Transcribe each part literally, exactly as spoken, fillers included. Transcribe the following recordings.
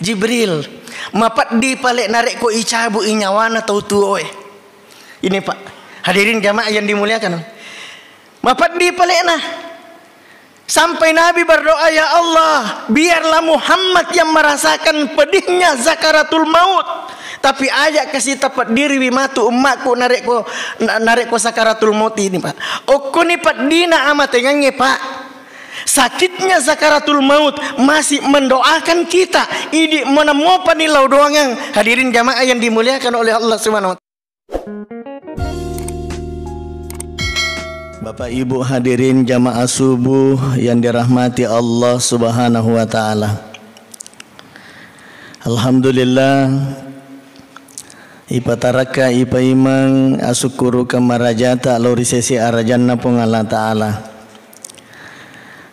Jibril, mapeddi pale narekko icabu'i nyawana tau tuoe. Ini, Pak. Hadirin jamaah yang dimuliakan. Mapeddi palena. Sampai Nabi berdoa, "Ya Allah, biarlah Muhammad yang merasakan pedihnya sakaratul maut. Tapi aja' kasi tapeddiriwi matu ummaku narekko, na-, narekko sakaratul maut ini, Pak." Okkoni peddina amatengengnge, Pak. Sakitnya sakaratul maut masih mendoakan kita, idi' monang mopani lao doangang. Hadirin jamaah yang dimuliakan oleh Allah Subhanahu wa Taala. Bapak Ibu hadirin jamaah subuh yang dirahmati Allah Subhanahu wa Taala. Alhamdulillah, ipatarakka, ipaimeng asukkurukeng marajata lao ri sese arajanna Puang Allah Ta'ala.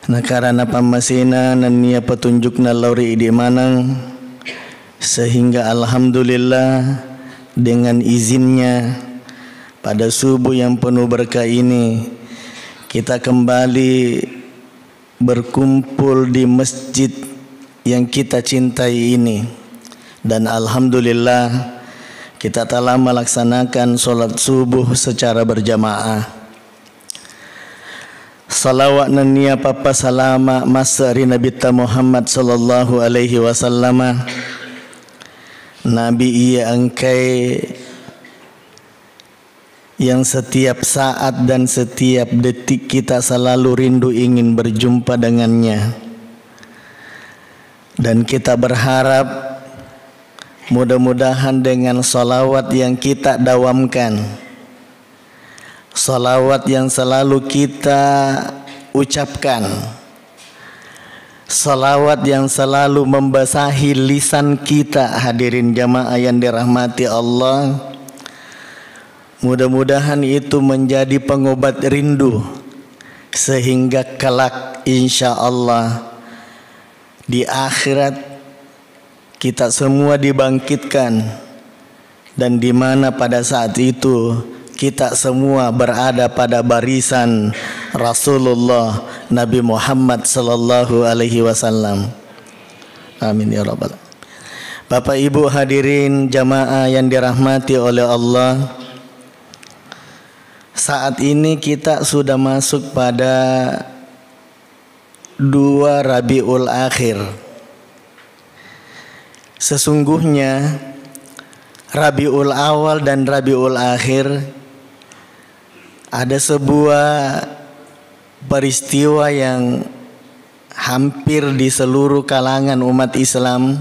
Nakarana pammasena nennia petunjukna lao ri idi' maneng, sehingga alhamdulillah, dengan izinnya, pada subuh yang penuh berkah ini, kita kembali berkumpul di masjid yang kita cintai ini. Dan alhamdulillah, kita telah melaksanakan sholat subuh secara berjamaah. Salawat nennia pappasalama masse ri Nabitta Muhammad sallallahu alaihi wasallama, Nabi iya engkae yang setiap saat dan setiap detik kita selalu rindu ingin berjumpa dengannya. Dan kita berharap mudah-mudahan dengan salawat yang kita dawamkan, salawat yang selalu kita ucapkan, salawat yang selalu membasahi lisan kita, hadirin jamaah yang dirahmati Allah, mudah-mudahan itu menjadi pengobat rindu, sehingga kelak, insya Allah, di akhirat kita semua dibangkitkan, dan di mana pada saat itu kita semua berada pada barisan Rasulullah Nabi Muhammad sallallahu alaihi wasallam. Amin ya rabbal. Bapak Ibu hadirin jamaah yang dirahmati oleh Allah, saat ini kita sudah masuk pada dua Rabiul Akhir. Sesungguhnya Rabiul Awal dan Rabiul Akhir ada sebuah peristiwa yang hampir di seluruh kalangan umat Islam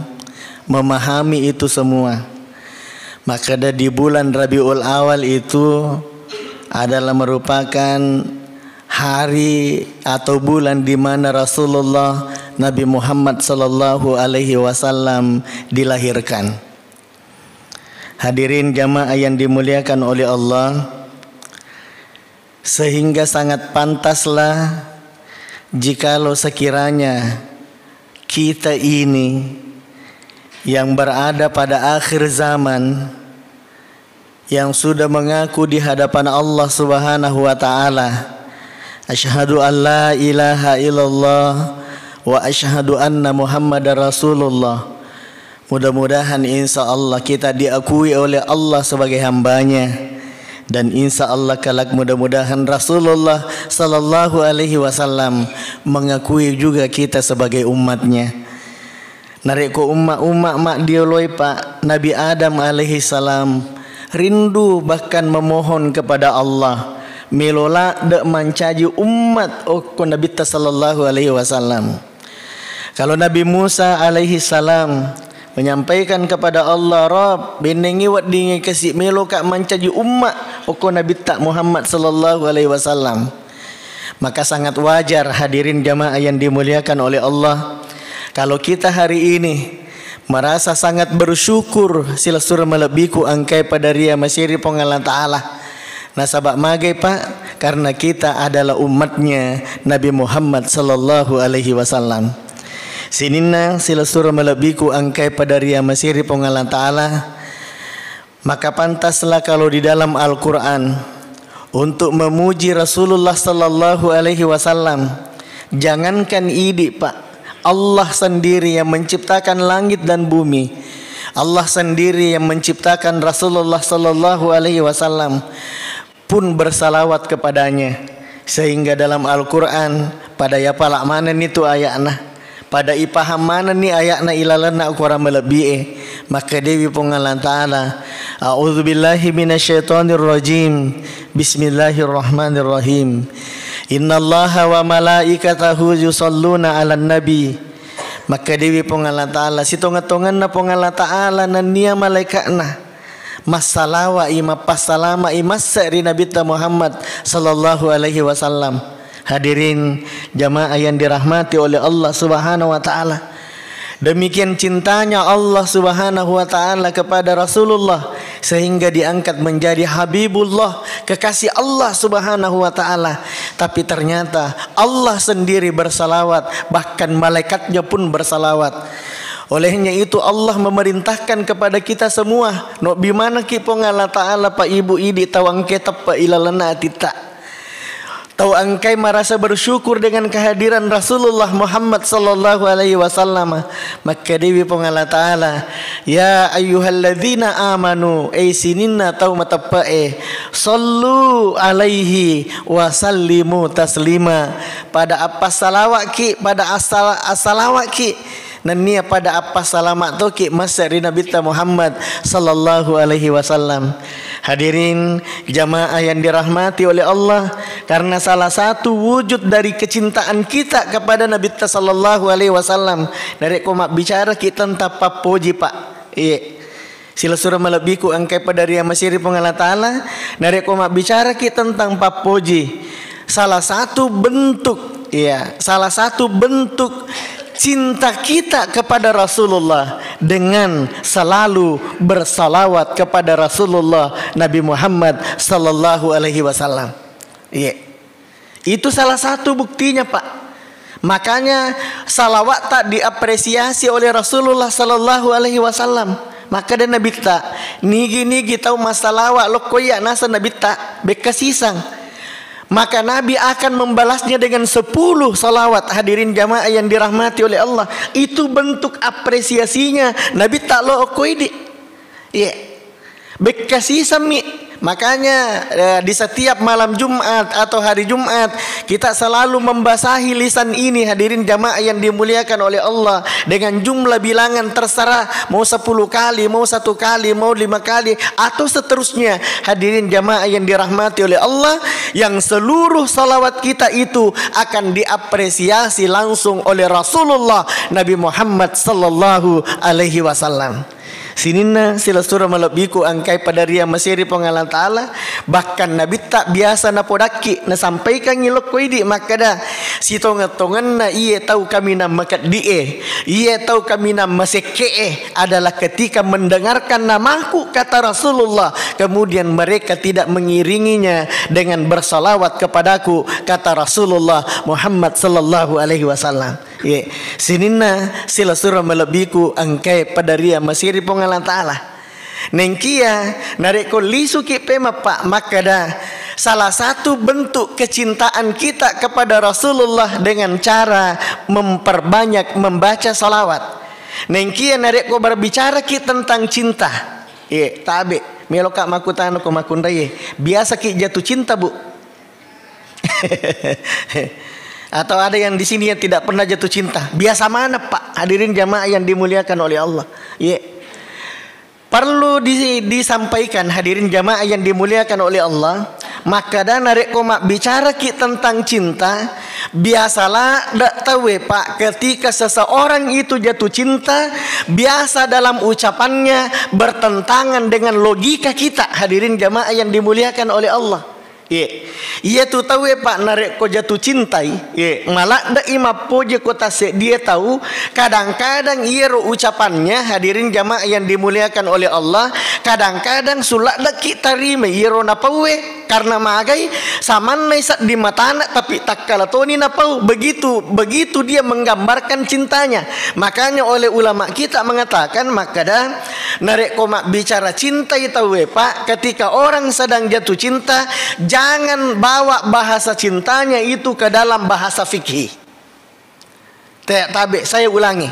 memahami itu semua. Maka di bulan Rabiul Awal itu adalah merupakan hari atau bulan di mana Rasulullah Nabi Muhammad sallallahu alaihi wasallam dilahirkan. Hadirin jamaah yang dimuliakan oleh Allah, sehingga sangat pantaslah jikalau sekiranya kita ini yang berada pada akhir zaman, yang sudah mengaku di hadapan Allah Subhanahu wa Ta'ala, "Asyhadu an la ilaha illallah wa asyhadu anna Muhammadar Rasulullah." Mudah-mudahan, insya Allah, kita diakui oleh Allah sebagai hambanya. Dan insya Allah kelak mudah-mudahan Rasulullah sallallahu alaihi wasallam mengakui juga kita sebagai umatnya. Narekko umma-umma maddioloi, Pak, Nabi Adam alaihi salam rindu bahkan memohon kepada Allah, melo ladde mancaji ummat okko Nabitta sallallahu alaihi wasallam. Kalau Nabi Musa alaihi salam menyampaikan kepada Allah, "Rabb, bennengngi weddingnge kasi meloka mancaji umma okko Nabitta Muhammad sallallahu alaihi wasallam." Maka sangat wajar, hadirin jamaah yang dimuliakan oleh Allah, kalau kita hari ini merasa sangat bersyukur, silessureng malebbiku engkae pada ria masiri Puang Allah Ta'ala. Nasaba magai, Pak? Karena kita adalah umatnya Nabi Muhammad sallallahu alaihi wasallam. Sininna silessureng malebbiku engkae pada ria masiri Puang Allah Ta'ala, maka pantaslah kalau di dalam Al-Quran untuk memuji Rasulullah sallallahu alaihi wasallam, jangankan idi, Pak, Allah sendiri yang menciptakan langit dan bumi. Allah sendiri yang menciptakan Rasulullah sallallahu alaihi wasallam pun bersalawat kepadanya. Sehingga dalam Al-Quran, pada yapala manenni tu ayatna, pada ipaham manenni ayatna ilalenna Al-Quran melebi'e, makkedewi Puang Allah Ta'ala, "A'udzubillahi minasyaitonirrajim. Bismillahirrahmanirrahim. Innallaha wa malaikatahu yusalluna 'alan nabi." Makkedewi Puang Allah Ta'ala, sitonga-tonganna Puang Allah Ta'ala nennia malaika'na massalawa'i, mappassalama'i masse ri Nabitta Muhammad sallallahu alaihi wasallam. Hadirin jamaah yang dirahmati oleh Allah Subhanahu wa Ta'ala. Demikian cintanya Allah Subhanahu wa Ta'ala kepada Rasulullah, sehingga diangkat menjadi Habibullah, kekasih Allah Subhanahu wa Ta'ala. Tapi ternyata Allah sendiri bersalawat, bahkan malaikatnya pun bersalawat. Olehnya itu, Allah memerintahkan kepada kita semua, nobbi manekki Puang Allah Ta'ala, Pak Ibu, idi tau engke teppe ilalenna atitta. Tau engkai merasa bersyukur dengan kehadiran Rasulullah Muhammad sallallahu alaihi wasallam. Makkedewi Puang Allah Ta'ala, "Ya ayyuhalladzina amanu, ei sininna tau mateppe'e, sallu alaihi wa sallimu taslima." Pada appassalawa'ki, pada assala-, assalawa'ki, nennia pada appassalama toki masse ri Nabitta Muhammad sallallahu alaihi wasallam. Hadirin jamaah yang dirahmati oleh Allah, karena salah satu wujud dari kecintaan kita kepada Nabitta sallallahu alaihi wasallam, narekko mabbicaraki tentang pappoji, Pak. Iye. Silessureng malebbiku engkai pada riamasiri Puang Allah Ta'ala, narekko mabbicaraki tentang pappoji, salah satu bentuk, iya, salah satu bentuk cinta kita kepada Rasulullah dengan selalu bersalawat kepada Rasulullah Nabi Muhammad sallallahu alaihi wasallam. Iya. Itu salah satu buktinya, Pak. Makanya salawat tak diapresiasi oleh Rasulullah sallallahu alaihi wasallam. Maka dan Nabi tak, nigi-nigi tau masalawat lokko iya nasa Nabi tak bekka sisang. Maka Nabi akan membalasnya dengan sepuluh salawat. Hadirin jamaah yang dirahmati oleh Allah, itu bentuk apresiasinya Nabi tak lo okko idi. Iya. Bekka sisemmi. Makanya, eh, di setiap malam Jumat atau hari Jumat, kita selalu membasahi lisan ini, hadirin jamaah yang dimuliakan oleh Allah, dengan jumlah bilangan terserah, mau sepuluh kali, mau satu kali, mau lima kali, atau seterusnya. Hadirin jamaah yang dirahmati oleh Allah, yang seluruh salawat kita itu akan diapresiasi langsung oleh Rasulullah Nabi Muhammad sallallahu alaihi wasallam. Sininna silessureng malebbiku engkai pada riamasiri Puang Allah Ta'ala, bahkan Nabitta biasa napodakki, nasampaikangngi lokko idi makkeda, "Sitongeng-tongenna iye tau kaminang makeddi'e, iye tau kaminang masekke'e adalah ketika mendengarkan namaku," kata Rasulullah, "kemudian mereka tidak mengiringinya dengan bersalawat kepadaku," kata Rasulullah Muhammad sallallahu alaihi wasallam. Ye, sininna silessureng malebbiku engkae pada riamasiri Puang Allah Ta'ala. Nengkia narekko lisuki pemappa makkeda, salah satu bentuk kecintaan kita kepada Rasulullah dengan cara memperbanyak membaca salawat. Nengkia narekko berbicaraki tentang cinta, ye, tabe, meloka makkutana ko makkunraie, biasaki jatuh cinta, Bu? Atau ada yang di sini yang tidak pernah jatuh cinta? Biasa mana, Pak? Hadirin jamaah yang dimuliakan oleh Allah. Ye. Perlu di-, disampaikan, hadirin jamaah yang dimuliakan oleh Allah, makkeda narekko mabbicaraki tentang cinta, biasalah dak tawe, Pak, ketika seseorang itu jatuh cinta, biasa dalam ucapannya bertentangan dengan logika kita, hadirin jamaah yang dimuliakan oleh Allah. Ye. Iyatu tauwe, Pak, narekko jatuh cintai, ye, maladde'i mappoji ko tasseddie tau, kadang-kadang iyaro ucapannya, hadirin jamaah yang dimuliakan oleh Allah, kadang-kadang suladdeki tarima iyaro napauwe, karena magai, samannai sedding matana, tapi takkala toni napau, begitu, begitu dia menggambarkan cintanya. Makanya oleh ulama kita mengatakan, makkeda, narekko mabbicara cintai tauwe, Pak, ketika orang sedang jatuh cinta, jangan bawa bahasa cintanya itu ke dalam bahasa fikih. Te-, tabe, saya ulangi.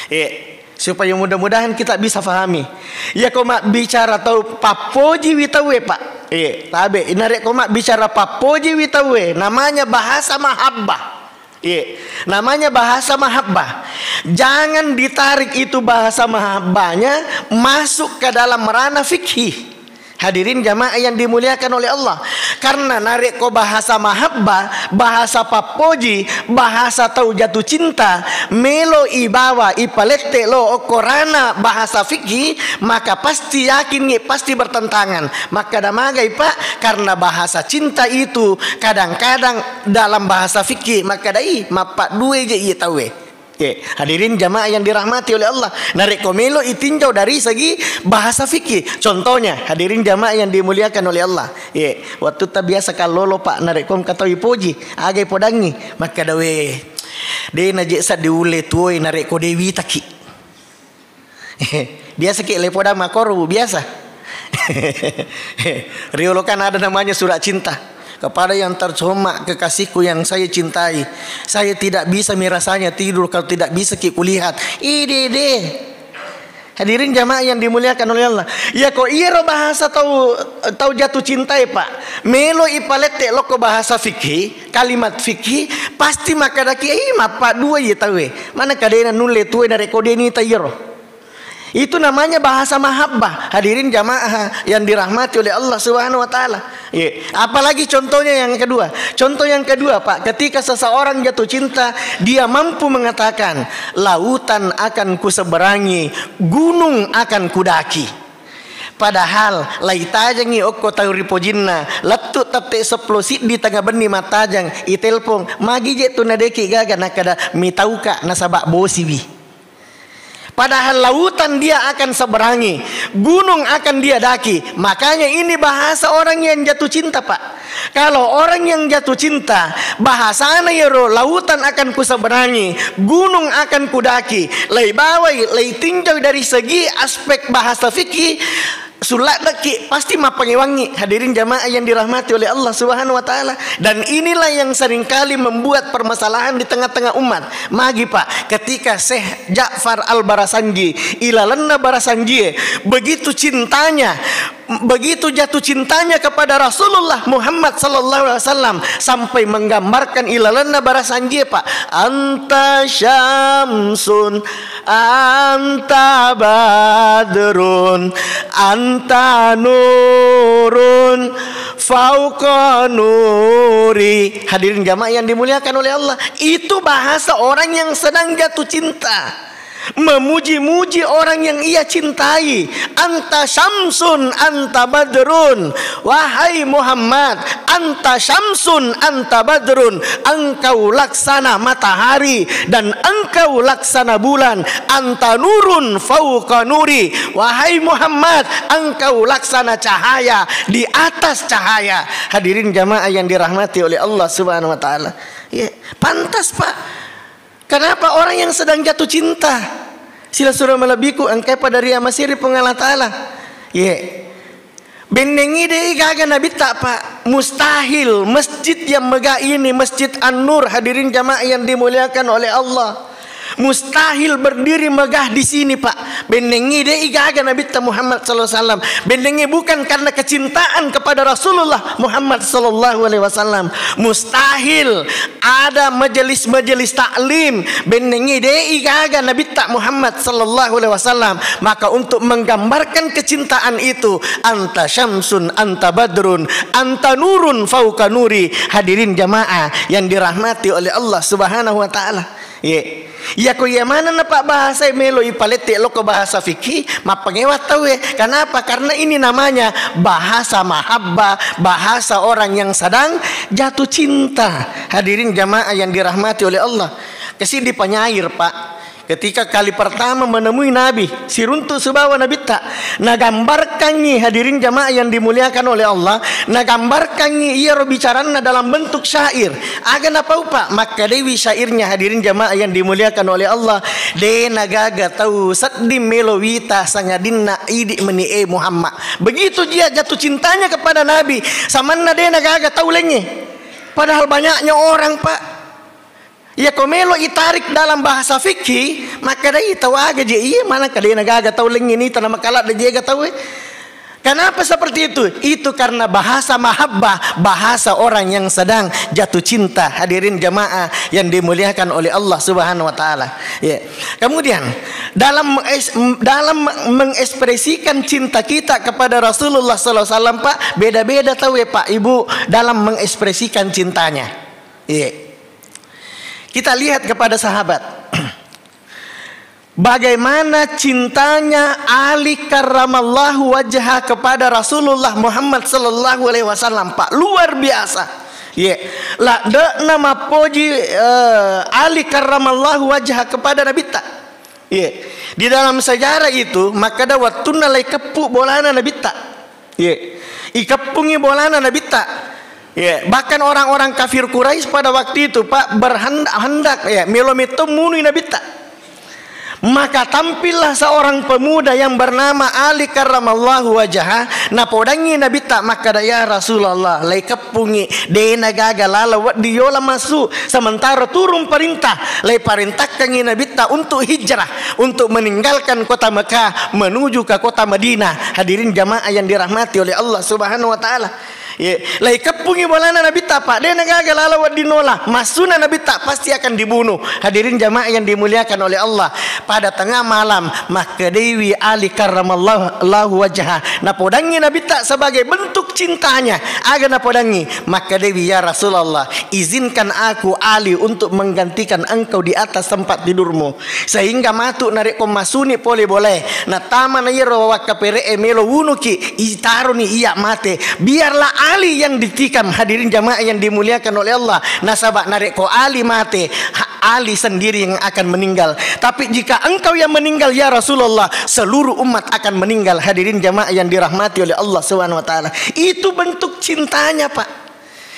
Eh, supaya mudah-mudahan kita bisa fahami. Iya ko mabbicara tau pappojiwi tauwe, Pak. Eh, tabe, narekko mabbicara pappojiwi tauwe, namanya bahasa mahabbah. Iya, namanya bahasa mahabbah. Jangan ditarik itu bahasa mahabbahnya masuk ke dalam ranah fikih. Hadirin jamaah yang dimuliakan oleh Allah. Karena narekko bahasa mahabbah, bahasa pappoji, bahasa tau jatuh cinta, melo ibawa ipalette lo okko ranah bahasa fikih, maka pasti yakin, pasti bertentangan. Makkada magai, Pak? Karena bahasa cinta itu kadang-kadang dalam bahasa fikih makkadai mappaddue je iye tauwe. Oke, hadirin jamaah yang dirahmati oleh Allah. Narekko melo itinjau dari segi bahasa fikih. Contohnya, hadirin jamaah yang dimuliakan oleh Allah. Ye, waktu ta biasa kallolo, Pak, narekko engka tau ipoji, aga ipodangi, makkada, "We, de naje sa diulle tuoi narekko de witaki." Biasa ki le podang makkoro, Bu, biasa. Riolo kan ada namanya surat cinta. "Kepada yang terhormat kekasihku yang saya cintai, saya tidak bisa mirasanya tidur kalau tidak bisa ki kulihat." Ide de. Hadirin jamaah yang dimuliakan oleh Allah. Ya ko iyaro bahasa tau, tau jatuh cinta e, Pak. Melo ipalette lokko bahasa fikih, kalimat fikih, pasti makkadaki, "Ih, mappaddue iye tauwe. Mana kadena nulle tuwe narekko deni ta iyaro." Itu namanya bahasa mahabbah. Hadirin jamaah yang dirahmati oleh Allah Subhanahu wa Ta'ala. Ye. Apalagi contohnya yang kedua. Contoh yang kedua, Pak, ketika seseorang jatuh cinta, dia mampu mengatakan, "Lautan akan kuseberangi, gunung akan kudaki." Padahal laitajengi okko tau ripojinna, lettu tette seppulo siddi tengnga benni mattajeng, itelpong, "Magi je tu nadeki gaga?" Nakkada, "Mitauka nasaba bosiwi." Padahal lautan dia akan seberangi, gunung akan dia daki. Makanya ini bahasa orang yang jatuh cinta, Pak. Kalau orang yang jatuh cinta, bahasana yero, "Lautan akan kuseberangi, gunung akan kudaki." Leibawai, leitinjau dari segi aspek bahasa fikih, sulla dekki, pasti mappangewangi. Hadirin jamaah yang dirahmati oleh Allah Subhanahu wa Ta'ala. Dan inilah yang seringkali membuat permasalahan di tengah-tengah umat. Magi, Pak, ketika Syekh Ja'far Al-Barasanji, ilalenna Barasanjie, begitu cintanya, begitu jatuh cintanya kepada Rasulullah Muhammad sallallahu alaihi wasallam, sampai menggambarkan ilalenna Barasanjie, Pak, "Anta syamsun, anta badrun, anta nurun fauqa nuri." Hadirin jamaah yang dimuliakan oleh Allah, itu bahasa orang yang sedang jatuh cinta. Memuji-muji orang yang ia cintai. "Anta syamsun, anta badrun." Wahai Muhammad, "Anta syamsun, anta badrun." Engkau laksana matahari dan engkau laksana bulan. "Anta nurun fauqa nuri." Wahai Muhammad, engkau laksana cahaya di atas cahaya. Hadirin jamaah yang dirahmati oleh Allah Subhanahu wa Ta'ala. Ya, pantas, Pak. Kenapa orang yang sedang jatuh cinta? Sila surah malebbiku engkai pada ria masiri Puang Allah Ta'ala. Ye. Bennengi dei gaga nabitta, Pak. Mustahil masjid yang megah ini, Masjid An-Nur, hadirin jamaah yang dimuliakan oleh Allah. Mustahil berdiri megah di sini, Pak. Bennengi dei gaga nabitta Muhammad sallallahu alaihi wasallam. Bennengi bukan karena kecintaan kepada Rasulullah Muhammad sallallahu alaihi wasallam. Mustahil ada majelis-majelis taklim, bennengi dei gaga nabitta Muhammad sallallahu alaihi wasallam. Maka untuk menggambarkan kecintaan itu, "Anta syamsun, anta badrun, anta nurun fauqa nuri." Hadirin jamaah yang dirahmati oleh Allah Subhanahu wa Ta'ala. Ye. Iya ko iya manenna, Pak, bahasa melo ipalette lokko bahasa fikih, mappangewa tauwe. Kenapa? Karena ini namanya bahasa mahabbah, bahasa orang yang sedang jatuh cinta. Hadirin jamaah yang dirahmati oleh Allah. Kasi di penyair, Pak. Ketika kali pertama menemui Nabi, siruntu sibawa nabitta, nagambarkangngi, hadirin jamaah yang dimuliakan oleh Allah, nagambarkangngi iyaro bicaranna dalam bentuk syair. Aga napau, Pak? Makkedaiwi syairnya, hadirin jamaah yang dimuliakan oleh Allah, "De nagaga tau sedding melo wita sangadinna idi meni e Muhammad." Begitu dia jatuh cintanya kepada Nabi, samanna de nagaga tau laingnge. Padahal banyaknya orang, Pak. Iya ko melo itarik dalam bahasa fikih, makkedai tau aga je iya, mana kadena gaga tau lengngi nita na makaladde jega tauwe. Kenapa seperti itu? Itu karena bahasa mahabbah, bahasa orang yang sedang jatuh cinta. Hadirin jamaah yang dimuliakan oleh Allah Subhanahu wa taala. Ya. Kemudian dalam menges-, dalam mengekspresikan cinta kita kepada Rasulullah sallallahu alaihi wasallam, Pak, beda-beda tauwe, Pak, Ibu, dalam mengekspresikan cintanya. Iya. Kita lihat kepada sahabat. Bagaimana cintanya Ali karramallahu wajhah kepada Rasulullah Muhammad sallallahu alaihi wasallam, Pak, luar biasa. Iya. Ladde'na mappoji, eh, Ali karramallahu wajhah kepada Nabitta. Iya. Di dalam sejarah itu, makkeda wettunna lai keppu bolana Nabitta. Iya. Ikeppungi bolana Nabitta. Iya. Bahkan orang-orang kafir Quraisy pada waktu itu, Pak, berhendak, ya, melo metto munui Nabitta. Maka tampillah seorang pemuda yang bernama Ali karramallahu wajhah, napodangi Nabitta, makkeda, "Ya Rasulullah, lai keppungi, dena gaga lala wedding yola massu, sementara turun perintah, lai parintahkangi Nabitta untuk hijrah, untuk meninggalkan kota Mekah menuju ke kota Madinah." Hadirin jamaah yang dirahmati oleh Allah Subhanahu wa taala. Ye, lai keppungi bolana Nabitta, Pak, dena gaga lala wedding nola. Massuna Nabitta pasti akan dibunuh. Hadirin jamaah yang dimuliakan oleh Allah, pada tengah malam makkedaiwi Ali karramallahu, Allahu wajhah. Napodangi Nabitta sebagai bentuk cintanya. Aga napodangi? Makkedaiwi, "Ya Rasulullah, izinkan aku Ali untuk menggantikan engkau di atas tempat tidurmu." Sehingga matu narekko masuni pole bolae, natamana iyaro wakkapere'e melo wunuki, itaroni iya mate. Biarlah Ali yang ditikam, hadirin jamaah yang dimuliakan oleh Allah. Nasaba narekko Ali mate, ha-, Ali sendiri yang akan meninggal. Tapi jika engkau yang meninggal, ya Rasulullah, seluruh umat akan meninggal, hadirin jamaah yang dirahmati oleh Allah Subhanahu wa taala. Itu bentuk cintanya, Pak.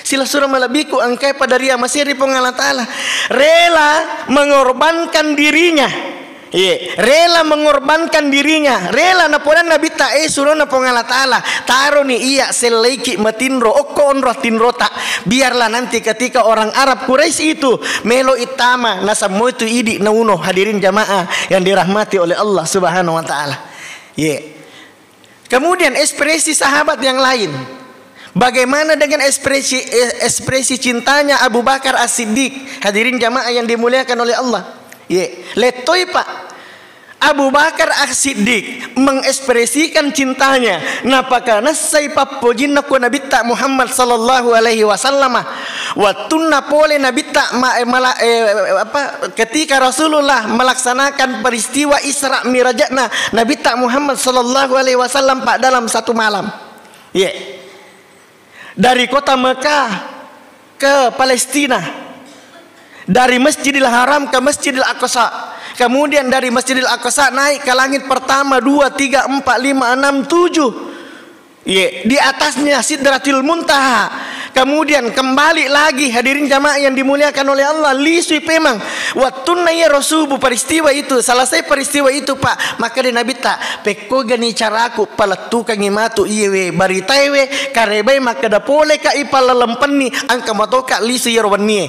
Silessureng malebbiku engkae pada riamaseri Puang Allah Ta'ala. Rela mengorbankan dirinya. Iye, rela mengorbankan dirinya, rela napodanna Nabitta, eh, surona Puang Allah Ta'ala, taroni iya sellaiki matinro, okko onro tinrota. Biarlah nanti ketika orang Arab Quraisy itu melo ittama, nasammoi tu idi nauno, hadirin jamaah yang dirahmati oleh Allah Subhanahu wa Ta'ala. Iye. Kemudian ekspresi sahabat yang lain. Bagaimana dengan ekspresi, eh, ekspresi cintanya Abu Bakar As-Siddiq? Hadirin jamaah yang dimuliakan oleh Allah. Ye, lettoi, Pak. Abu Bakar As-Siddiq mengekspresikan cintanya. Napakanessai pappojinna ku Nabitta Muhammad sallallahu alaihi wasallam. Wettunna pole Nabitta ma-, eh, mala-, eh, apa, ketika Rasulullah melaksanakan peristiwa Isra Mirajna Nabitta Muhammad sallallahu alaihi wasallam, Pak, dalam satu malam. Ye. Dari kota Mekah ke Palestina. Dari Masjidil Haram ke Masjidil Aqsa. Kemudian dari Masjidil Aqsa naik ke langit pertama, dua, tiga, empat, lima, enam, tujuh. Ye, di atasnya Sidratil Muntaha. Kemudian kembali lagi, hadirin jamaah yang dimuliakan oleh Allah, lisui pemang. Wettunna iyaro subuh peristiwa itu, selesai peristiwa itu, Pak, makkeda Nabitta, "Pekkogani caraku palettukangi matu iyewe baritaewe, karebai makkeda poleka ipallalempenni, engka matoka lisu iyaro wennie."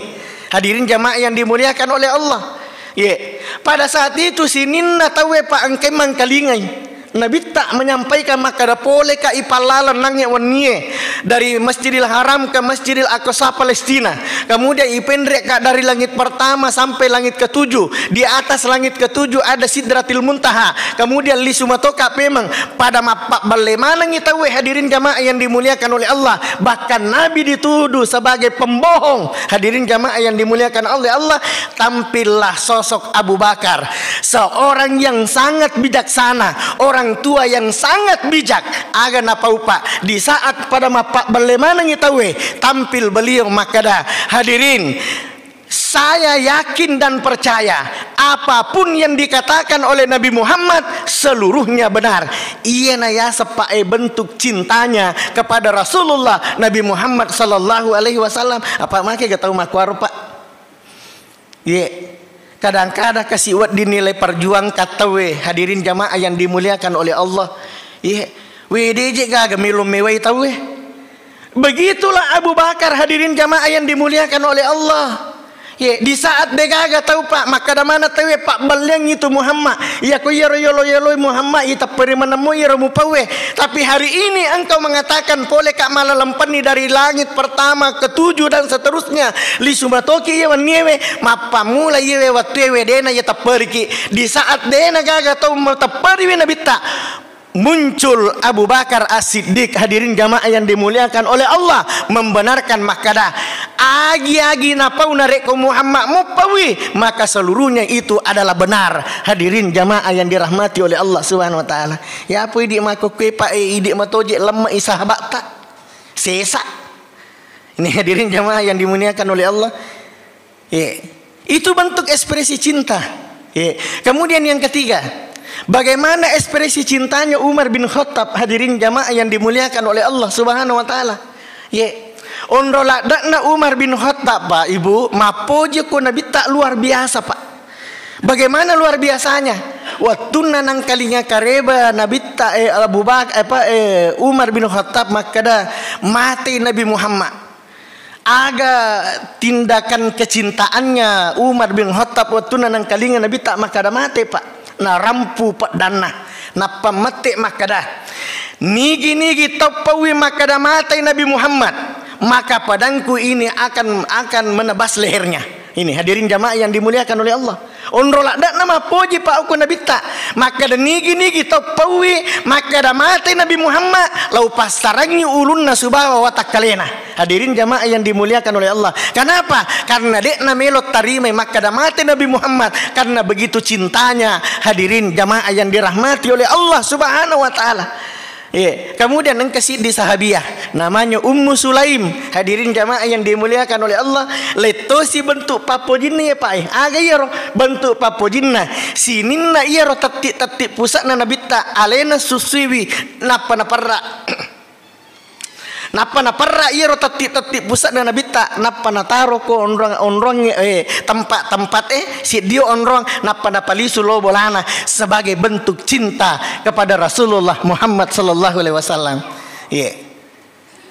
Hadirin jamaah yang dimuliakan oleh Allah. Ye, pada saat itu sininna tauwe, Pak, engkai mangkalingai. Nabitta menyampaikan makkeda, "Poleka ipallaleng nangnge wennie dari Masjidil Haram ke Masjidil Aqsa Palestina. Kemudian ipenrekka dari langit pertama sampai langit ketujuh. Di atas langit ketujuh ada Sidratil Muntaha. Kemudian lisu matoka pemeng." Pada mappabballe manengngi tauwe, hadirin jamaah yang dimuliakan oleh Allah. Bahkan Nabi dituduh sebagai pembohong. Hadirin jamaah yang dimuliakan oleh Allah, tampillah sosok Abu Bakar, seorang yang sangat bijaksana, orang tua yang sangat bijak. Aga napaupa di saat pada mappabballe manengngi tauwe, tampil beliau makkeda, hadirin, saya yakin dan percaya apapun yang dikatakan oleh Nabi Muhammad seluruhnya benar. Iyana yaseng, Pak, e, bentuk cintanya kepada Rasulullah Nabi Muhammad sallallahu alaihi wasallam. Apa make ga tau makkuaro, Pak? Ye, kadang-kadang kasi wedding nilai perjuangkan tauwe, hadirin jamaah yang dimuliakan oleh Allah. Ye, wede je gaga melo mewai tauwe. Begitulah Abu Bakar, hadirin jamaah yang dimuliakan oleh Allah. Ye, di saat degaga tau, Pak, makkada mana tauwe, "Pabbelliangngi tu Muhammad. Iyako iyaro yolo-yoloi Muhammad, itepperi manemmu iyaro mupauwe." Tapi hari ini engkau mengatakan, "Pole ka malalempenni dari langit pertama, ketujuh, dan seterusnya. Lisu matoki iya wenniewe, mappammula iyewe wattuewe dena iya tepperiki." Di saat dena gaga tau matepperiwi Nabitta, muncul Abu Bakar As-Siddiq, hadirin jamaah yang dimuliakan oleh Allah, membenarkan makkada, "Agi-agi napau narekko Muhammad muppawi, maka seluruhnya itu adalah benar." Hadirin jamaah yang dirahmati oleh Allah Subhanahu wa Ta'ala. Ya apa idi makkukue, Pak, eh, idi matoje lemma i sahabatta. Sesa. Ini hadirin jamaah yang dimuliakan oleh Allah. Ye. Itu bentuk ekspresi cinta. Ye. Kemudian yang ketiga, bagaimana ekspresi cintanya Umar bin Khattab, hadirin jamaah yang dimuliakan oleh Allah Subhanahu wa Ta'ala? Ye. Onro ladda'na Umar bin Khattab, Pak, Ibu, mappoji ko Nabitta luar biasa, Pak. Bagaimana luar biasanya? Wattunna nangkalinga kareba Nabitta, eh, Abu Bak-, apa, eh, Umar bin Khattab makkada, "Mate Nabi Muhammad." Aga tindakan kecintaannya Umar bin Khattab wattunna nangkalinga Nabitta makkada mate, Pak. Narampu peddanna, nappa mette makkada, "Nigi-nigi tau pauwi makkada matei Nabi Muhammad, maka pedangku ini akan, akan menebas lehernya." Ini hadirin jamaah yang dimuliakan oleh Allah. Onro ladda'na mappoji, Pak, okko Nabitta. Makkada nigi-nigi tau pauwi makkada mate Nabi Muhammad, lau passarangngi ulunna subawa watakkalena. Hadirin jamaah yang dimuliakan oleh Allah. Kenapa? Karena de'na melo tarimai makkada mate Nabi Muhammad, karena begitu cintanya, hadirin jamaah yang dirahmati oleh Allah Subhanahu wa Ta'ala. Iya. Kemudian engka siddi sahabiah namanya Ummu Sulaim. Hadirin jamaah yang dimuliakan oleh Allah, lettosi bentuk pappojinna ya, Pak, eh. Aga iyaro bentuk pappojinna? Sininna iyaro tetti-tetti pusa'na Nabitta, alena susuiwi, nappa naperra. Nappa naperra iyaro tetti-tetti pusa'na Nabitta, nappa nataro ko onrong, onrong, eh, tempat-tempat, eh, siddio onrong, nappa napalisu lo bolana sebagai bentuk cinta kepada Rasulullah Muhammad sallallahu alaihi wasallam. Iya.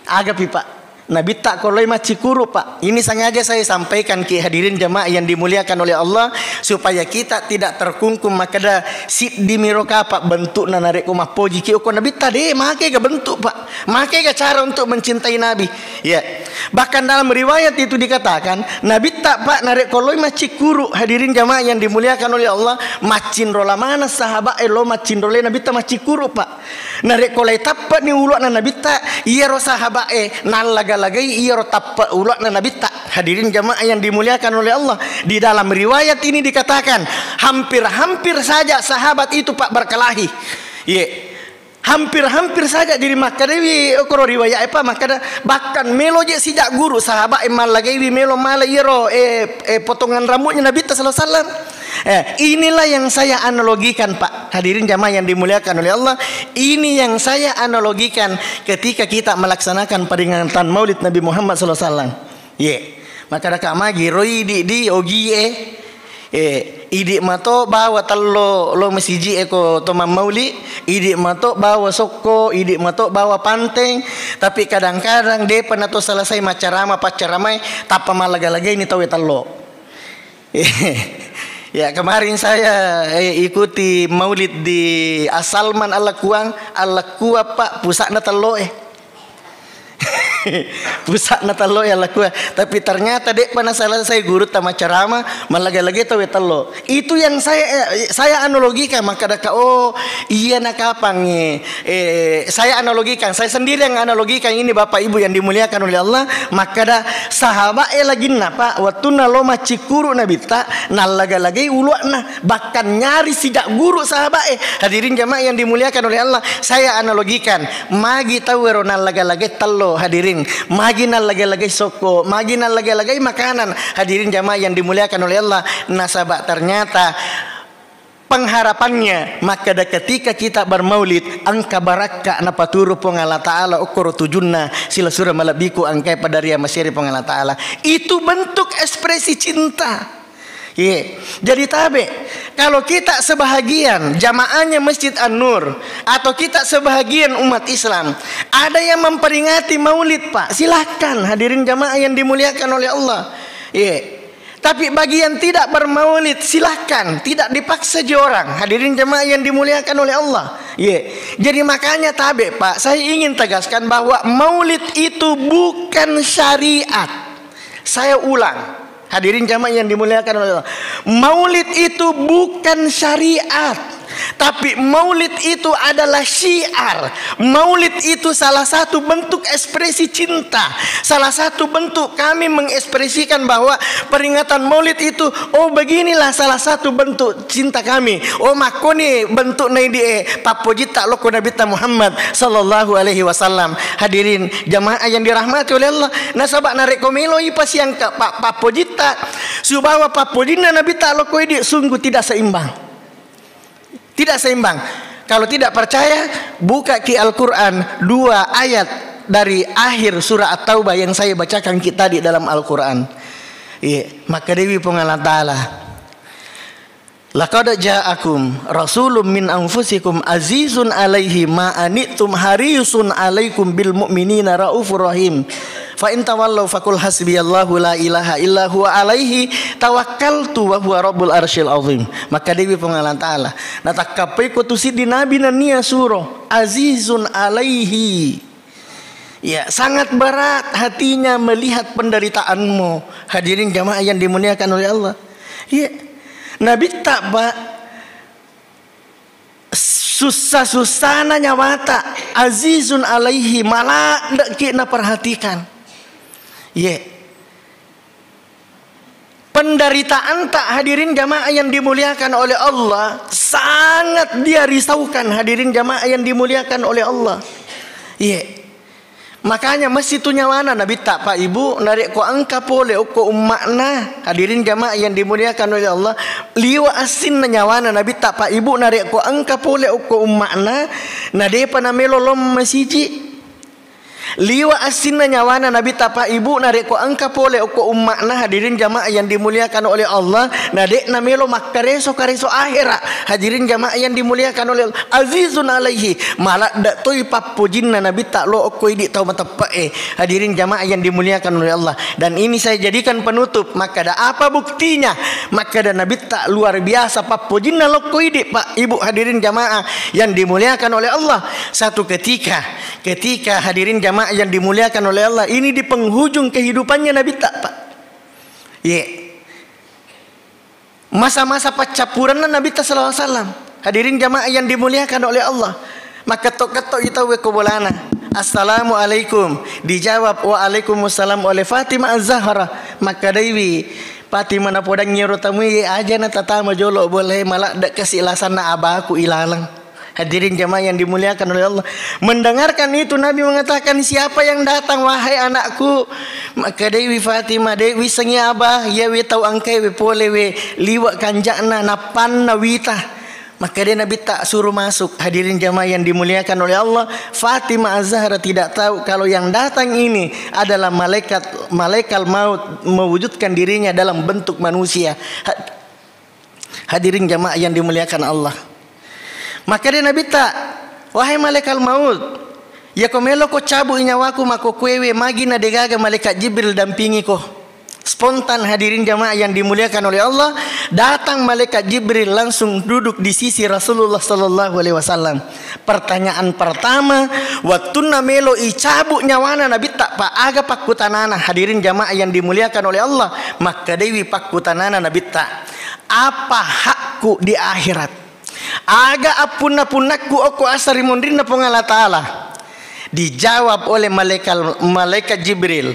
Agapi, Pak. Nabitta ko loi maccikuru, Pak. Ini sengaja saya sampaikan ki hadirin jamaah yang dimuliakan oleh Allah, supaya kita tidak terkungkung makkada siddi miro kapa bentukna narekko mappoji ki okko Nabitta, de, makega bentuk, Pak. Makega cara untuk mencintai Nabi. Ya. Bahkan dalam riwayat itu dikatakan, Nabitta, Pak, narekko loi maccikuru, hadirin jamaah yang dimuliakan oleh Allah, maccinro lamana sahabat e lo maccinro le Nabitta maccikuru, Pak. Narekko lai tappe'ni ulu'na Nabitta, iyaro sahaba'e nallaga-lagai iyaro tappe' ulu'na Nabitta. Hadirin jamaah yang dimuliakan oleh Allah, di dalam riwayat ini dikatakan, hampir-hampir saja sahabat itu, Pak, berkelahi. Ye. Hampir-hampir saja, jadi makkedawi okoro riwayat e, Pak, makkeda, bahkan melo je sijak guru sahaba'e mallagaiwi melo mala iyaro, eh, eh, potongan rambutnya Nabitta sallallahu alaihi wasallam. Eh, inilah yang saya analogikan, Pak. Hadirin jamaah yang dimuliakan oleh Allah, ini yang saya analogikan ketika kita melaksanakan peringatan Maulid Nabi Muhammad sallallahu alaihi wasallam. Ye. Makkedaka magi roi di, di ogi e. Eh, idi mato bawa tello lo masiji e ko to mammauli, idi mato bawa sokko, idi mato bawa panteng, tapi kadang-kadang depa nato selesai maccarama paccaramai, tappa mallaga-lagaini tauwe tello. Ya, kemarin saya, eh, ikuti maulid di Asalman, Allakuang, Allakuang, Pak, pusakna tello e. Pusakna tello e, Allakuang. Tapi ternyata de'pa naselesai gurutta maccarama, mallaga-lagai tauwe tello. Itu yang saya, eh, saya analogikan, makkadaka, oh, iya nakapang, eh, eh, saya analogikan, saya sendiri yang analogikan ini, Bapak Ibu yang dimuliakan oleh Allah, makkada sahabat e laginna, Pak, wattunna lo maccikkuru Nabitta, nallaga-lagai ulu'na, bahkan nyari sijak guru sahabat e. Hadirin jamaah yang dimuliakan oleh Allah, saya analogikan, magi tauwero nallaga-lagai tello, hadirin, magi nallaga-lagai sokko, magi nallaga-lagai makanan, hadirin jamaah yang dimuliakan oleh Allah, nasaba ternyata pengharapannya, makkada ketika kita bermaulid, engka barakka napaturu Puang Allah Ta'ala okkoro tujunna, sila sura malebbiku engkae pada ria masiri Puang Allah Ta'ala. Itu bentuk ekspresi cinta. Ye. Jadi tabe, kalau kita sebahagian jamaahnya Masjid An-Nur atau kita sebahagian umat Islam ada yang memperingati maulid, Pak, silahkan, hadirin jamaah yang dimuliakan oleh Allah. Ye. Tapi bagi yang tidak bermaulid, silahkan, tidak dipaksa ji orang. Hadirin jamaah yang dimuliakan oleh Allah. Ye. Jadi makanya tabe, Pak, saya ingin tegaskan bahwa maulid itu bukan syariat. Saya ulang, hadirin jamaah yang dimuliakan oleh Allah, maulid itu bukan syariat. Tapi maulid itu adalah syiar. Maulid itu salah satu bentuk ekspresi cinta. Salah satu bentuk kami mengekspresikan bahwa peringatan maulid itu, oh, beginilah salah satu bentuk cinta kami. Oh, makkoni bentuk naidi e pappojitta lokko Nabitta Muhammad sallallahu alaihi wasallam. Hadirin jamaah yang dirahmati oleh Allah. Nasaba narekko meloi pasiangka pa-, pappojitta, sibawa pappojinna Nabitta lokko idi, sungguh tidak seimbang. Tidak seimbang. Kalau tidak percaya, buka ki Al-Quran, dua ayat dari akhir surah At-Taubah yang saya bacakan ki tadi dalam Al-Quran. Iya, makkedai Puang Allah Ta'ala, "Laqad ja'akum rasulun min anfusikum azizun alaihi ma anittum harisun alaikum bil mu'minina raufur rahim. Fa in tawallau faqul hasbiyallahu la ilaha illa huwa alaihi tawakkaltu wa huwa rabbul arsyil azim." Makkedai Puang Allah Ta'ala, "Natakkappaiko tu siddi nabi nennia suro, azizun alaihi." Ya, sangat berat hatinya melihat penderitaanmu. Hadirin jamaah yang dimuliakan oleh Allah. Ya. Nabitta, Pak, sussa-sussana nyawata, azizun alaihi, maladde'ki naperhatikan. Ye. Penderitaanta, hadirin jamaah yang dimuliakan oleh Allah, sangat dia risaukan, hadirin jamaah yang dimuliakan oleh Allah. Ye. Makanya mesti tu nyawana Nabitta, Pak, Ibu, narekko engka pole okko umma'na, hadirin jamaah yang dimuliakan oleh Allah, liwa assinna nyawana Nabitta, Pak, Ibu, narekko engka pole okko umma'na, na depa namelo lom masiji. Liwa assinna nyawana Nabitta, Pak, Ibu, narekko engka pole okko umma'na, hadirin jamaah yang dimuliakan oleh Allah, na de' namelo makkareso-kareso akhera, hadirin jamaah yang dimuliakan oleh Allah. Azizun alaihi, maladde' toi pappojinna Nabitta lo okko idi tau mateppe'e. Hadirin jamaah yang dimuliakan oleh Allah. Dan ini saya jadikan penutup. Makkada apa buktinya? Makkada Nabitta luar biasa pappojinna lokko idi, Pak, Ibu, hadirin jamaah yang dimuliakan oleh Allah. Satu ketika, ketika hadirin jamaah yang dimuliakan oleh Allah, ini di penghujung kehidupannya Nabitta, Pak. Ye. Masa-masa paccappurenna Nabitta sallallahu alaihi wasallam. Hadirin jamaah yang dimuliakan oleh Allah. Makketto-ketto i tauwe ko bolana. "Assalamualaikum." Dijawab, "Waalaikumsalam," oleh Fatimah Az-Zahra. Makkedaiwi Fatimah, "Napodangngi ro tamue, aja natatama jolo bolae, maladde' kasi lasanna abaku ilaleng." Hadirin jamaah yang dimuliakan oleh Allah. Mendengarkan itu, Nabi mengatakan, "Siapa yang datang, wahai anakku?" Makkedaiwi Fatimah, "De' wissengngi, Abah, iyawe tau engkae we pole we liwe' kanja'na, nappanna wita." Makkedai Nabitta, "Suruh masuk." Hadirin jamaah yang dimuliakan oleh Allah, Fatimah Az-Zahra tidak tahu kalau yang datang ini adalah malaikat, malaikat maut mewujudkan dirinya dalam bentuk manusia. Ha-, Hadirin jamaah yang dimuliakan Allah. Makkedai Nabitta, "Wahai malaikat maut, iyako meloko cabu'i nyawaku makkokkoewe, magi na degaga malaikat Jibril dampingiko?" Spontan, hadirin jamaah yang dimuliakan oleh Allah, datang malaikat Jibril langsung duduk di sisi Rasulullah sallallahu alaihi wasallam. Pertanyaan pertama, wettunna melo icabu nyawana Nabitta, Pak, aga pakkutanana? Hadirin jamaah yang dimuliakan oleh Allah, makkedaiwi pakkutanana Nabitta, "Apa hakku di akhirat? Aga appunna-punnakku okko asarimunrinna Puang Allah Ta'ala?" Dijawab oleh malaikat, malaikat Jibril,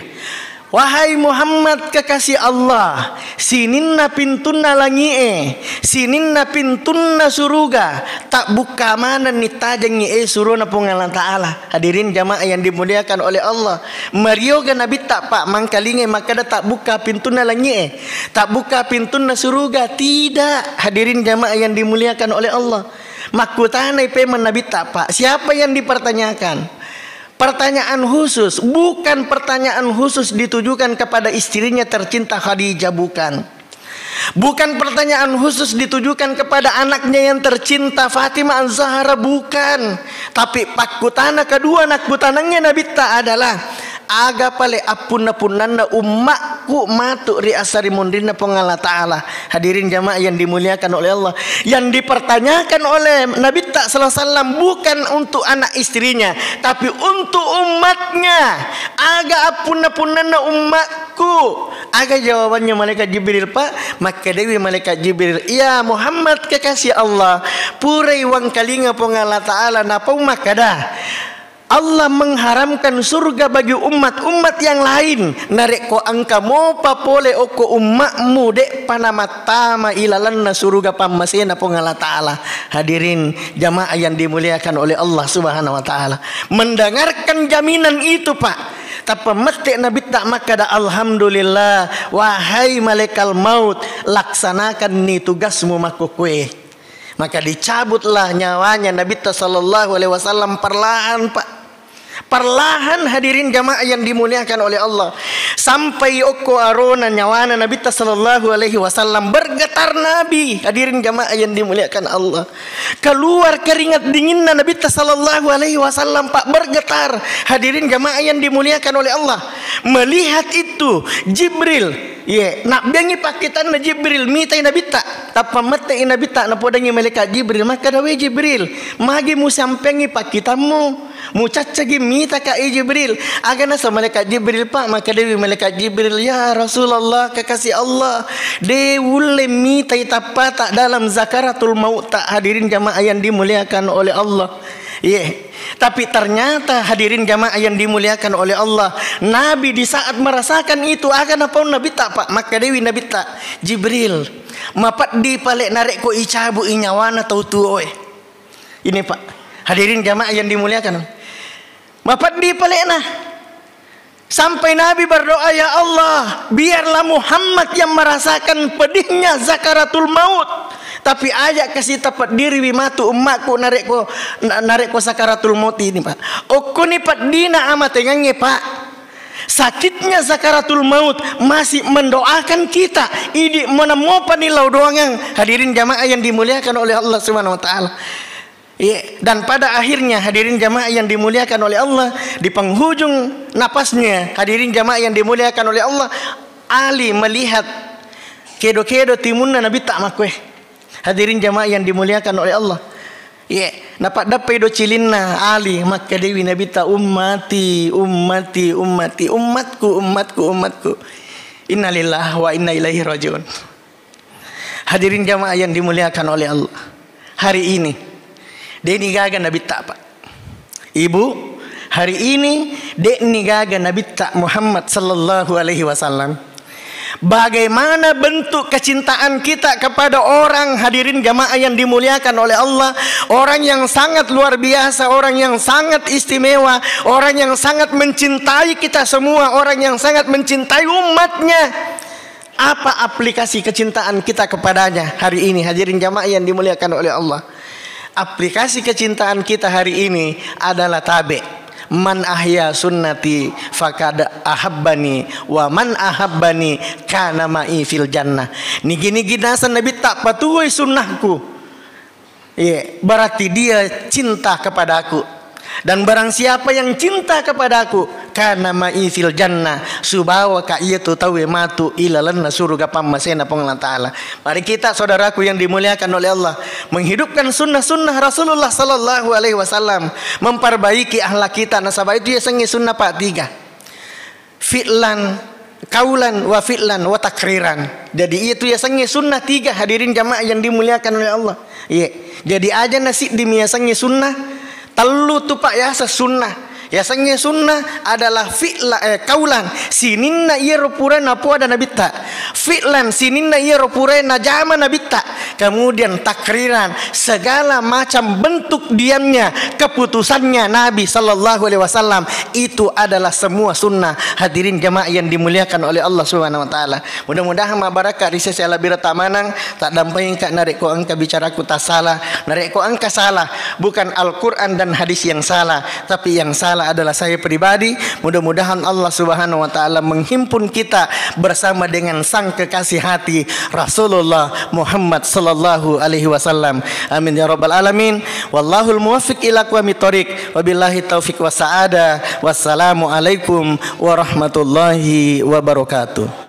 "Wahai Muhammad, kekasih Allah, sininna pintunna langi'e, sininna pintunna suruga, tabbukka manenni tajengngi e surona Puang Allah Ta'ala." Hadirin jamaah yang dimuliakan oleh Allah, marioga Nabitta, Pak, mangkalingai makkeda tabbukka pintunna langi'e, tabbukka pintunna suruga? Tidak. Hadirin jamaah yang dimuliakan oleh Allah, makkutanai pemeng Nabitta, Pak, siapa yang dipertanyakan? Pertanyaan khusus, bukan pertanyaan khusus ditujukan kepada istrinya tercinta Khadijah, bukan. Bukan pertanyaan khusus ditujukan kepada anaknya yang tercinta Fatimah Az-Zahra, bukan. Tapi pakkutana kedua nakkutanangnge Nabitta adalah, Aga pale appunna-punnanna ummakku matu ri asarimunrinna Puang Allah Ta'ala. Hadirin jamaah yang dimuliakan oleh Allah, yang dipertanyakan oleh Nabitta sallallahu alaihi wasallam bukan untuk anak istrinya, tapi untuk umatnya. Aga appunna-punnanna ummakku? Aga jawabannya malaikat Jibril, Pak? Makkedawi malaikat Jibril, "Ya Muhammad, kekasih Allah, purai wangkalinga Puang Allah Ta'ala napau makkada, Allah mengharamkan surga bagi umat-umat yang lain. Narekko engka mopa pole okko ummakmu, de'pa namattama ilalanna suruga pammasena Puang Allah Ta'ala." Hadirin jamaah yang dimuliakan oleh Allah Subhanahu wa Ta'ala, mendengarkan jaminan itu, Pak, tappa mette Nabitta makkada, "Alhamdulillah, wahai malaikat maut, laksanakanni tugasmu makkukue." Maka dicabutlah nyawanya Nabitta sallallahu alaihi wasallam perlahan, Pak. Perlahan, hadirin jamaah yang dimuliakan oleh Allah. Sampai okko arona nyawana Nabitta sallallahu alaihi wasallam, bergetar Nabi, hadirin jamaah yang dimuliakan Allah. Keluar keringat dinginna Nabitta sallallahu alaihi wasallam, Pak, bergetar. Hadirin jamaah yang dimuliakan oleh Allah. Melihat itu, Jibril, ye, nabbengi pakkitanna Jibril, mitai Nabitta. Tappa mette'i Nabitta, napodangi malaikat Jibril, makkada, "We Jibril, magi musampengi pakkitammu? Mucaccagi mitaka, e Jibril?" Aga nasa malaikat Jibril, Pak? Makkedawi malaikat Jibril, "Ya Rasulullah, kekasih Allah, de ulle mitai tappata dalam zakaratul maut ta." Hadirin jamaah yang dimuliakan oleh Allah. Ye. Tapi ternyata, hadirin jamaah yang dimuliakan oleh Allah, Nabi di saat merasakan itu, aga napaung Nabitta, Pak? Makkedawi Nabitta, "Jibril, mapeddi pale narekko icabu'i nyawana tau tuoe." Ini, Pak, hadirin jamaah yang dimuliakan. Mapeddi palena. Sampai Nabi berdoa, "Ya Allah, biarlah Muhammad yang merasakan pedihnya zakaratul maut, tapi aja kasi tapeddiriwi matu ummakku narekko, na-, narekko sakaratul maut ini, Pak." Okkoni peddina amatengangnge, Pak. Sakitnya sakaratul maut masih mendoakan kita. Idi monammopani lao doangang, hadirin jamaah yang dimuliakan oleh Allah Subhanahu wa Ta'ala. Iya, dan pada akhirnya, hadirin jamaah yang dimuliakan oleh Allah, di penghujung napasnya, hadirin jamaah yang dimuliakan oleh Allah, Ali melihat kedo-kedo timunna Nabitta makkue. Hadirin jamaah yang dimuliakan oleh Allah. Iya, napaddappai do cilinna Ali, makkedawi Nabitta, "Ummati, ummati, ummati, ummatku, ummatku, ummatku." Innalillahi wa inna ilaihi rajiun. Hadirin jamaah yang dimuliakan oleh Allah, hari ini de'ni gaga Nabitta, Pak. Ibu, hari ini de'ni gaga Nabitta Muhammad sallallahu alaihi wasallam. Bagaimana bentuk kecintaan kita kepada orang, hadirin jamaah yang dimuliakan oleh Allah, orang yang sangat luar biasa, orang yang sangat istimewa, orang yang sangat mencintai kita semua, orang yang sangat mencintai umatnya. Apa aplikasi kecintaan kita kepadanya hari ini, hadirin jamaah yang dimuliakan oleh Allah? Aplikasi kecintaan kita hari ini adalah tabe. "Man ahya sunnati faqad ahabbani, wa man ahabbani kana ma'i fil jannah." Nigi-nigi naseng Nabitta patuwoi sunnahku, iya, berarti dia cinta kepadaku. Dan barang siapa yang cinta kepadaku, kana ma'i fil jannah, sibawaka iyatu tauwe matu ilalenna suruga pammasena Puang Allah Ta'ala. Mari kita, saudaraku yang dimuliakan oleh Allah, menghidupkan sunnah-sunnah Rasulullah sallallahu alaihi wasallam, memperbaiki akhlak kita. Nasaba itu yasengnge sunnah, Pak, tiga. Fi'lan, kaulan, wa fi'lan, wa takriran. Jadi, itu yasengnge sunnah tiga, hadirin jamaah yang dimuliakan oleh Allah. Iya. Jadi, aja na siddi mi yasengnge sunnah, tellu tu, Pak, yaseng sunnah. Yasengnge sunnah adalah fi'la-, eh, kaulan, sininna iyaro pura napoada Nabitta. Fi'lan, sininna iyaro pura najama Nabitta. Kemudian takriran, segala macam bentuk diamnya, keputusannya Nabi sallallahu alaihi wasallam, itu adalah semua sunnah. Hadirin jamaah yang dimuliakan oleh Allah Subhanahu wa Ta'ala. Mudah-mudahan mabbarakka ri sese alabbirata maneng, taddampengika narekko engka bicaraku tasala, narekko engka salah, bukan Al-Quran dan hadis yang salah, tapi yang salah adalah saya pribadi. Mudah-mudahan Allah Subhanahu wa Ta'ala menghimpun kita bersama dengan sang kekasih hati, Rasulullah Muhammad sallallahu alaihi wasallam. Amin ya rabbal alamin. Wallahul muwaffiq ila aqwamit thoriq. Wabillahi taufiq was sa'adah. Wassalamualaikum warahmatullahi wabarakatuh.